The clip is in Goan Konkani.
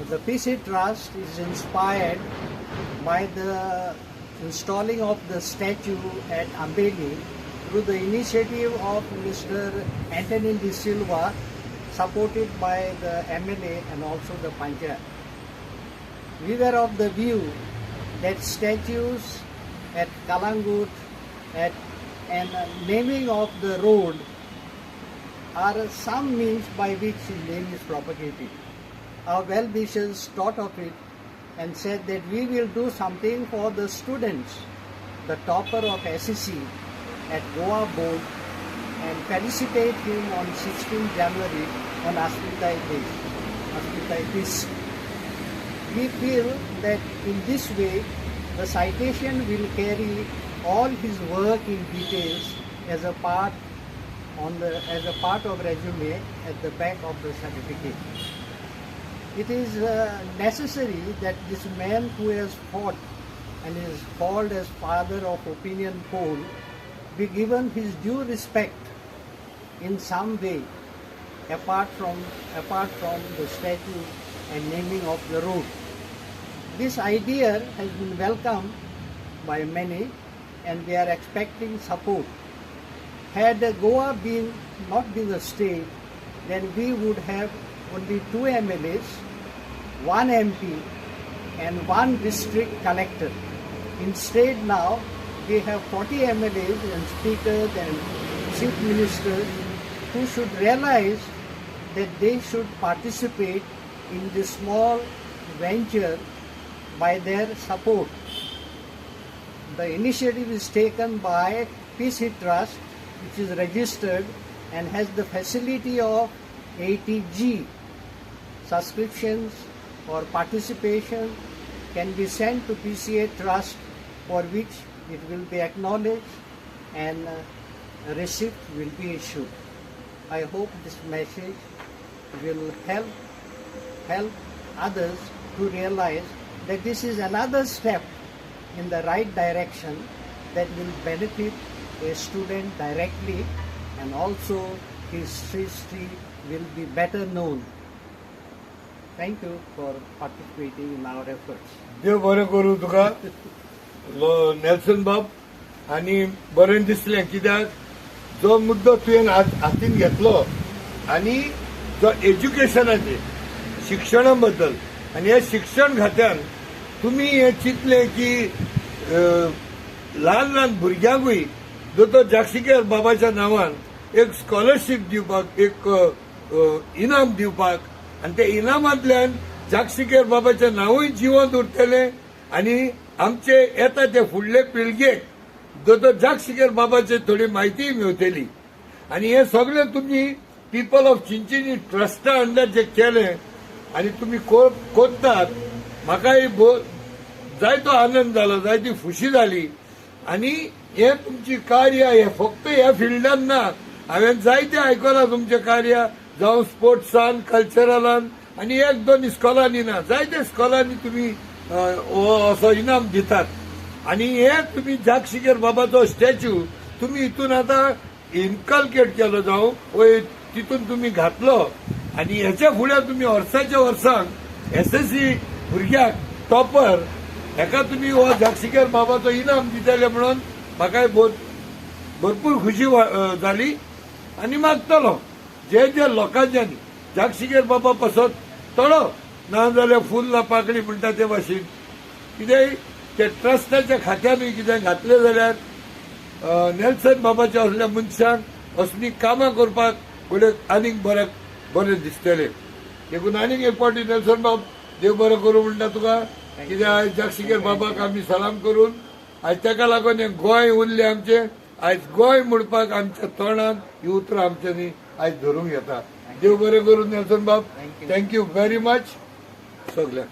The PC Trust is inspired by the installing of the statue at Ambeli through the initiative of Mr. Anthony De Silva, supported by the MLA and also the Panchayat. We were of the view that statues at Calangute and naming of the road are some means by which his name is propagated. Our well-wishers thought of it and said that we will do something for the students, the topper of SEC at Goa Board, and felicitate him on 16 January on Asmitai Day, Asmitai Dis. We feel that in this way, the citation will carry all his work in details as a part of resume at the back of the certificate. It is necessary that this man who has fought and is called as father of opinion poll be given his due respect in some way apart from the statue and naming of the road. This idea has been welcomed by many and we are expecting support. Had Goa not been a state, then we would have only 2 MLAs, 1 MP and 1 district collector. Instead now we have 40 MLAs and speakers and chief ministers who should realize that they should participate in this small venture by their support. The initiative is taken by PC Trust, which is registered and has the facility of ATG. Subscriptions or participation can be sent to PCA Trust, for which it will be acknowledged and a receipt will be issued. I hope this message will help others to realize that this is another step in the right direction that will benefit a student directly, and also his history will be better known. Thank you for participating in our efforts. देव बरें करूं तुका नेल्सन बाब, आनी बरें दिसलें कित्याक जो मुद्दो तुवें हातीन घेतलो आनी जो एज्युकेशनाचे शिक्षणा बद्दल आनी ह्या शिक्षण खात्यान तुमी हें चिंतलें की ल्हान ल्हान भुरग्यांकूय दोतोर जागशिकेर बाबाच्या नांवान एक स्कॉलरशीप दिवपाक, एक इनाम दिवपाक, आनी त्या इनामांतल्यान जागशिकेर बाबाचें नांवूय जिवंत उरतलें आनी आमचे येता ते फुडले पिळगेक दोतोर जागशिकेर बाबाची थोडी म्हायतीय मेवतली. आनी हें सगळें तुमी पीपल ऑफ चिंचिनी ट्रस्टा अंडर जे केलें आनी तुमी कोत्तात, म्हाकाय जायतो आनंद जालो, जायती खुशी जाली. आनी हें तुमची कार्य हें फक्त ह्या फिल्डान ना, हांवें जायतें आयकलां तुमचें कार्य, जावं स्पोर्ट्सान, कल्चरलान, आनी एक दोन इस्कॉलांनी ना, जायते इस्कॉलांनी तुमी हो असो इनाम दितात. आनी हे तुमी जागशिकेर बाबाचो स्टॅच्यू तुमी हितून आतां इनकल्केट केलो जावं वय तितून तुमी घातलो आनी हेच्या फुडें तुमी वर्साच्या वर्सांक एसएससी भुरग्याक टॉपर हेका तुमी हो जागशिकेर बाबाचो इनाम दितले म्हणून म्हाकाय भरपूर खुशी जाली. आनी मागतलो जे जे लोकांच्यानी जागशिकेर बाबा पासत थोडो ना जाल्यार फूल ना पाकळी म्हणटा ते भाशेन कितेंय ते ट्रस्टाच्या खात्यानूय कितें घातलें जाल्यार नेल्सन बाबाच्या असल्या मनशांक असलीं कामां करपाक घडये आनीक बरें बरें दिसतलें. देखून आनीक एक फावटी नेल्सन बाब देव बरें करूं म्हणटा तुका, कित्याक आयज जागशिकेर बाबाक आमी सलाम करून आयज ताका लागून हें गोंय उरलें आमचें. आयज गोंय म्हणपाक आमच्या तोंडान ही उतरां आमच्यांनी आयज धरूंक येता. देव बरें करूं नेल्सन बाब, thank you very much सगळ्यांक.